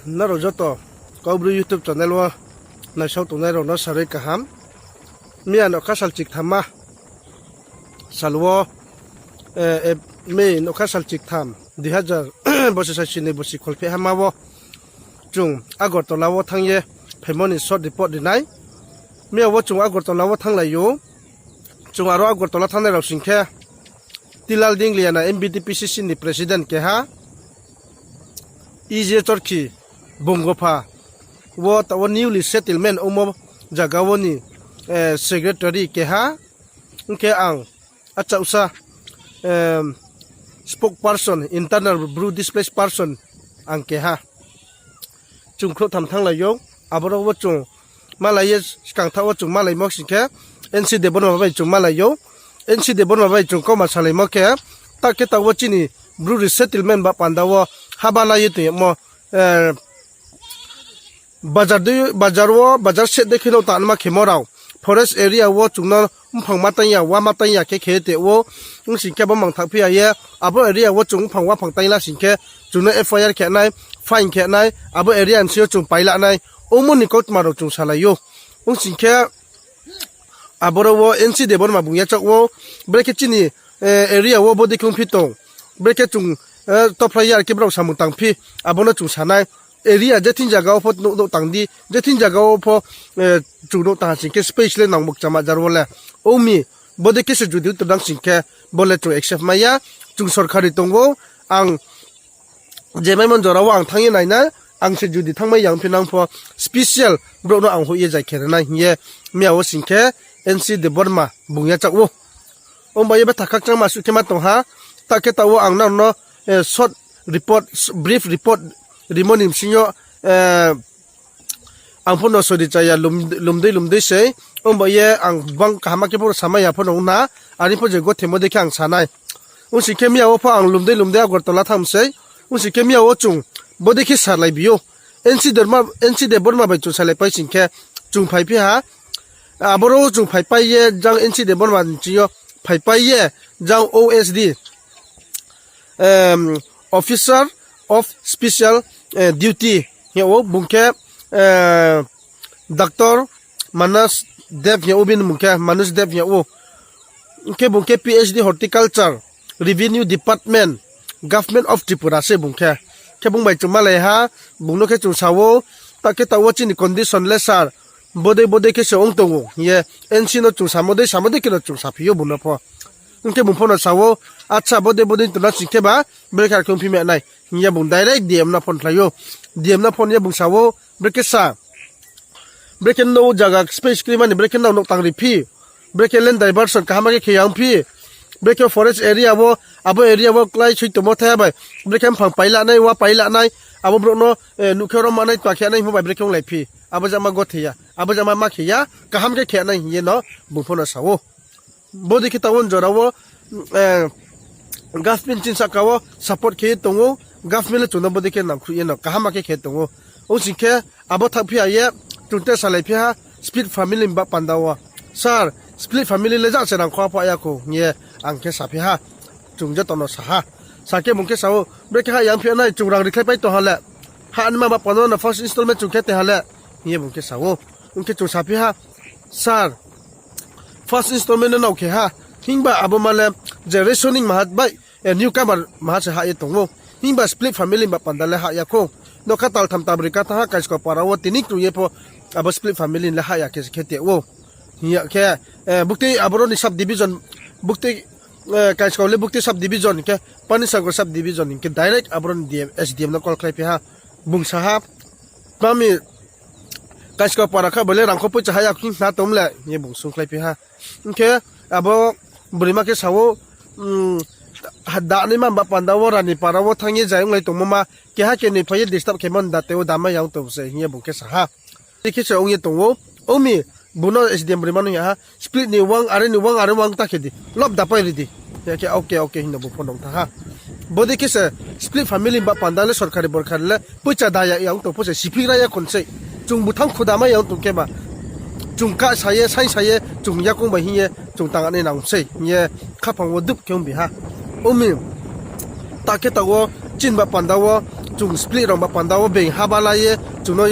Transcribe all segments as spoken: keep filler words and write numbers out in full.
Nrao joto Kaubru YouTube channel wo naisao tongnai rao no sarui kaham. Miya nokha sal chiktham ma sal wo, May nokha sal chiktham, dui hazar bosi saisi ni bosi kholpheh hama wo chung Agartala wo thanng ye phaimo ni short report ri nai. Miya wo chung Agartala wo thannglai ou. Chung aro Agartala thanngnai rao sing khe, Tilal Dingliana M B T P C C ni president keha, E J Chorkhi Bongopha wo taoh wo newly settlement ongmo zaga wo ni secretary keha, ong khe ang achaohsa spokesperson, internal Bru displaced person ang keha. Chung khrouhtham thannglai ou, aboro wo chung malai ye, skang thaoh wo chung malaimo sing khe, N C Debbarma bai chung malai ou. N C Debbarma bai chung kauma salaimo khe, ta khe taoh wo chini Bru resettlement ba panda wo haba la ye tong yagmo, bazar wo, bazar set dei khe no tangma khemo rao, forest area wo chung no mphang ma tang ya, wa ma tang ya khe khe te ou, ong sing khe bo mangthah phi ya ye, abo area wo chung mphang wa phang tang la sing khe, chung no F I R khe nai, fine khe nai, abo area ni sing yo chung pai la nai, omo ni kautma rao chung salai ou. Ong sing khe, aboro wo N C Debbarma bung yachaoh ou, brekhe chini area wo bodei khe ongphi tong, brekhe chung tophlai ya khe brao samung tang phi, abo no chung sa nai. Area je thing zaga wo pho nouh nouh tang di, je thing zaga wo pho chung nouh tang ha sing khe space le nangmo kchama jar wo le. Ong mi, bodei khe se judi tongnang sing khe, bo le chung accept mai ya, chung sorkari tong ou, ang je maimon jora wo ang thanng ye nai nai, ang se judi thanngmai ya ong phi nang pho, special brouh no ang hoih ye zai khe ri nai hing ye miya wo sing khe N C Debbarma bung yachaoh ou. Ong bai ye betha khakchangma suh khe ma tong ha, ta khe taoh wo ang nrao no short report, brief report rimo ni bsing yo, ang pho no sori chaya, lum dei lum dei sei, ong bai ye ang bang kaham khe pho samai ya pho no ong na, are pho je gothemo dei khe ang sa nai. Ong sing khe miya wo pho ang lum dei lum dei Agartala thanng sei, ong sing khe miya wo chung bodei khe salai bi ou. N C Debbarma bai chung salaipai sing khe chung phaiphi ha, aboro wo chung phaipai ye jang N C Debbarma ni bsing yo phaipai ye jang O S D, Officer of Special Duty hing yag ou, bung khe Doctor Manas Deb hing yag ou, bini mung khe Manus Deb hing yag ou. Khe bung khe P H D Horticulture, Revenue Department, Government of Tripura se bung khe. Khe bung bai chung malai ha, bung no khe chung sa ou, ta khe taoh wo chini condition le sir, bodei bodei khe se ong tong ou hing ye, N C no chung samo dei samo dei khe no chung saphi ou bung no pho. Ong khe bung pho no sa ou, acha bodei bodei tongnang sing khe ba, brekhe ar khe ongphi ma nai hing ye bung direct D M no phone khlai ou. D M no phone ye bung sa ou, brekhe sa, brekhe no zaga space kroi mani brekhe nrao nouh tang ri phi, brekhe land diversion kaham khe khe ya ong phi, brekhe forest area wo, abo area wo klái soi tongmo thaiha bai, brekhe mphang pai la nai, wa pai la nai, abo brouh no nuh khe rom ma nai, tma khe nai hingmo bai brekhe onglai phi, abo jama gothe ya, abo jama ma khe ya, kaham khe khe nai hing ye no bung pho no sa ou. Bodei khe taoh wo jora wo government chini sahka wo support khe ye tong ou, government le chung no bodei khe nangkhruh ye no kaham khe khe tong ou. Ong sing khe abo thaohphi ya ye, chung te salai phi ha, split family ni ba panda wo. Sir, split family le jang se rang kho pho ya khou hing ye ang khe saphi ha. Chung joto no sa ha. Sa khe bung khe sa ou, brekhe ha yang phi nai, chung rang rikhlai pai tong ha le. Ha ni ma ba panda no first installment chung khe te ha le, hing ye bung khe sa ou. Ong khe chung saphi ha, sir, first installment no nao khe ha. Himba abo ma le je rationing maha bai, newcomer maha se hah ye tong ou. Himba split family ba panda le hah ya khou. Nokha taltham tabroi ka thanng ha Kaiskau para wo tini krung ye pho abo split family le hah ya khe se khe te ou. Hing ya khe, buktui aboro ni sub division, buktui, Kaiskau le buktui sub division hing khe, Panisagar sub division hing khe direct aboro ni D M, S D M no call khlai phi ha. Bung sa ha, mami, Kaiskau para kha bo le rang kho poicha hah ya khou hing na tong le hing ye bung sungkhlai phi ha. Ong khe abo broima khe sa ou, da naima ba panda wo Rani para wo thanng ye zai onglai tongmo ma, keha kenoi phai ye disturb khe mani da te ou, da mai ya ong tong se hing ye bung khe sa ha. Dei khe se ong ye tong ou, ong mi, bung no S D M broima no hing ya ha, split ni wang, are ni wang, are wang ta khe di, lop da pai ri di. Hing ya khe, okay, okay, hing no bung phone rao thanng ha. Bodei khe se split family ba panda le sorkari borkari le poicha da ya ong tong pho se, siphi ra ya khon sei. Chung bthang khuda mai ya ong tong khe ba, chung ka sa ye, saing sa ye, chung yakoung bai hing ye chung tang nai nang sei hing ye khaphang wo dup khe ongbi ha. Ong mi, ta khe taoh wo chini ba panda wo chung split rao ba panda wo being haba la ye chung no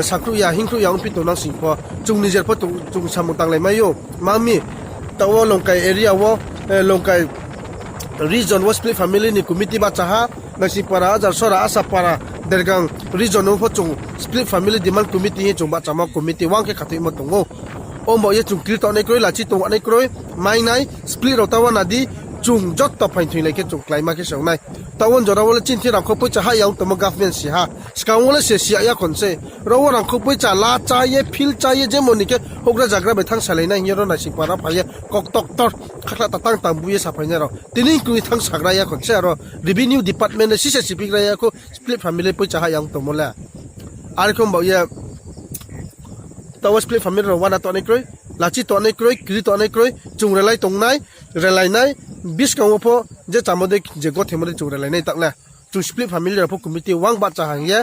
sakhruh ya, hingkhruh ya ongphi tongnang sing pho, chung nijer pho chung samung tanglai mai ou. Ma mi, taoh wo Longkai area wo, Longkai region wo split family ni committee bahcha ha, Naisingpara, Ajarsora, Asapara, Dergang region wo pho chung split family demand committee hing chung bahchamo committee wang khe khathoimo tong ou. Ombo ye chung kri tongnai kroi, lachi tong nai kroi, mai nai, split rao ta uana di, chung joto phaing thoinglai khe chung kláima khe se ong nai. Taoh wo jora wo le chini thing rangkho poicha hah ya ong tongmo government si ha. Skang wo le se si ya ya khon se. Ro wo rangkho poicha la chá ye, field chá ye, jemon ni khe houhgra zagra bai thanngsalai nai hing ye ro Naisingpara phai ye, kok toktor, khakhla tatang tang bu ye saphai nai rao. Tini kroi thanngsagra ya khon se aro revenue department le sise siphigra ya khou split family poicha hah ya ong tongmo le. Are khe ombo ye, taoh wo split family rao uana tongnai kroi, lachi tongnai kroi, kri tongnai kroi, chung relai tongnai, relai nai, buskang wo pho je chámo dei, je gothemo dei chung relai nai taoh le. Chung split family rao pho committee wang bahcha hang ye,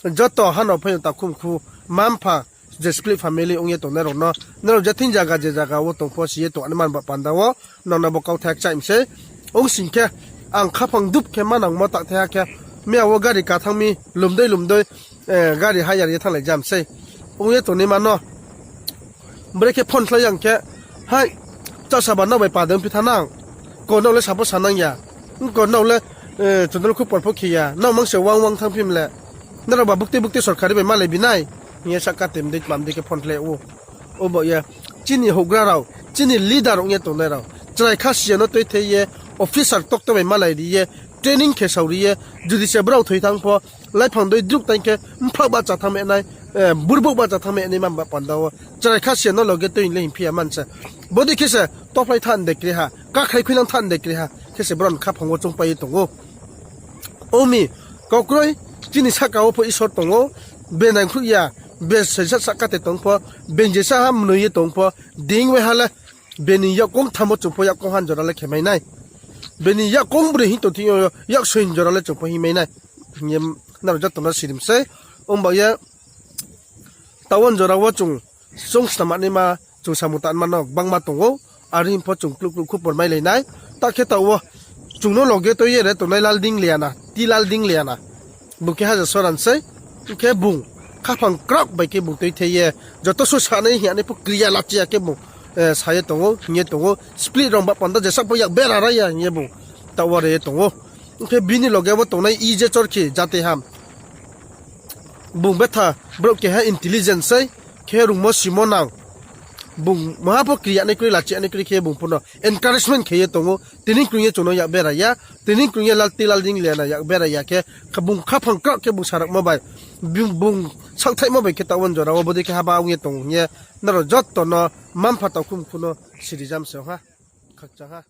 joto ha no phai no takhumkhu, mma-mpha, je split family ong ye tongnai rao no, nrao je thing zaga je zaga wo tong pho si ye tong ani man ba panda wo, nrao no bo kauthai kchaih mi sei. Ong sing khe, ang khaphang dup khe manangmo taoh thaiha khe, miya wo gari ka thanng mi, lumdei lumdei, gari hire ye thannglai jam sei. Ong ye tongnaima no, brekhe phone khlai yang khe, hai, chasaba nrao bai pa de ongphi thanng nang, ko nrao le sabo sanang ya, ko nrao le, chudal khupor pho khe ya, nrao mang se wang wang thanngphi mle, nrao ba buktui buktui sorkari bai malai bi nai, hing ye sahka tei mdei tma mdei khe phone khlai ou. Obo ye, chini houhgra rao, chini leader ong ye tongnai rao, chrai kha siya no tuithei ye, officer tokto bai malai ri ye, training khe sao ri ye, judi se brao thoi thanng pho, laiphang dei druk tang khe, mphaoh bahcha thanng mai nai, burbouh bahcha thanng mai nai man ba panda wo, chrai kha siya no loge tui le hingphi ya man se. Bodei khe se tophlai thanng de kri ha, kakhrai khuinang thanng de kri ha khe se brao ni khaphang wo choungpai ye tong ou. Ong mi, kaukroi, chini sahka wo pho Isor tong ou, be nangkhruh ya, be se sahka tei tong pho, be je saha mnoi ye tong pho, ding waiha le, bini yak kong thamo chung pho yak kong han jora le khe mai nai. Bini yak kong broi hing tong thing yo, yak soing jora le chung pho hing mai nai. Hing ye nrao joto no sirim sei. Omba ye, taoh wo jora wo chung, chung snam naima, chung samung tangma no gbangma tong ou, are hing pho chung kluh kluh khupor mailai nai, ta khe taoh wo, chung no loge tui ye re tongnai Lalding Liana, T Lalding Liana. Bung khe Hajarsora ni sei, ong khe bung, khaphang kraoh bai khe bung tuithei ye, joto suh sanai hing ye nai pho kri ya lachi ya khe bung, sa ye tong ou, hing ye tong ou, split rao ba panda je sah pho yak bera ra ya hing ye bung, taoh wo re ye tong ou. Ong khe bini loge wo tongnai E J Chorkhi, Jatiham. Bung betha brouh keha intelligent sei, khe rungmo simo nang. Bung maha pho kri ya nai kroi, lachi ya nai kroi khe bung pho no encouragement khe ye tong ou. Tini krung ye chung no yak bera ya, tini krung ye Lal T Lalding Liana yak bera ya khe, bung khaphang kraoh khe bung sarakmo bai, bung saohthaihmo bai khe taoh wo jora wo bodei khe haba ong ye tong hing ye, nrao joto no mma-mpha takhumkhu no sirijam se ha, khakchang ha.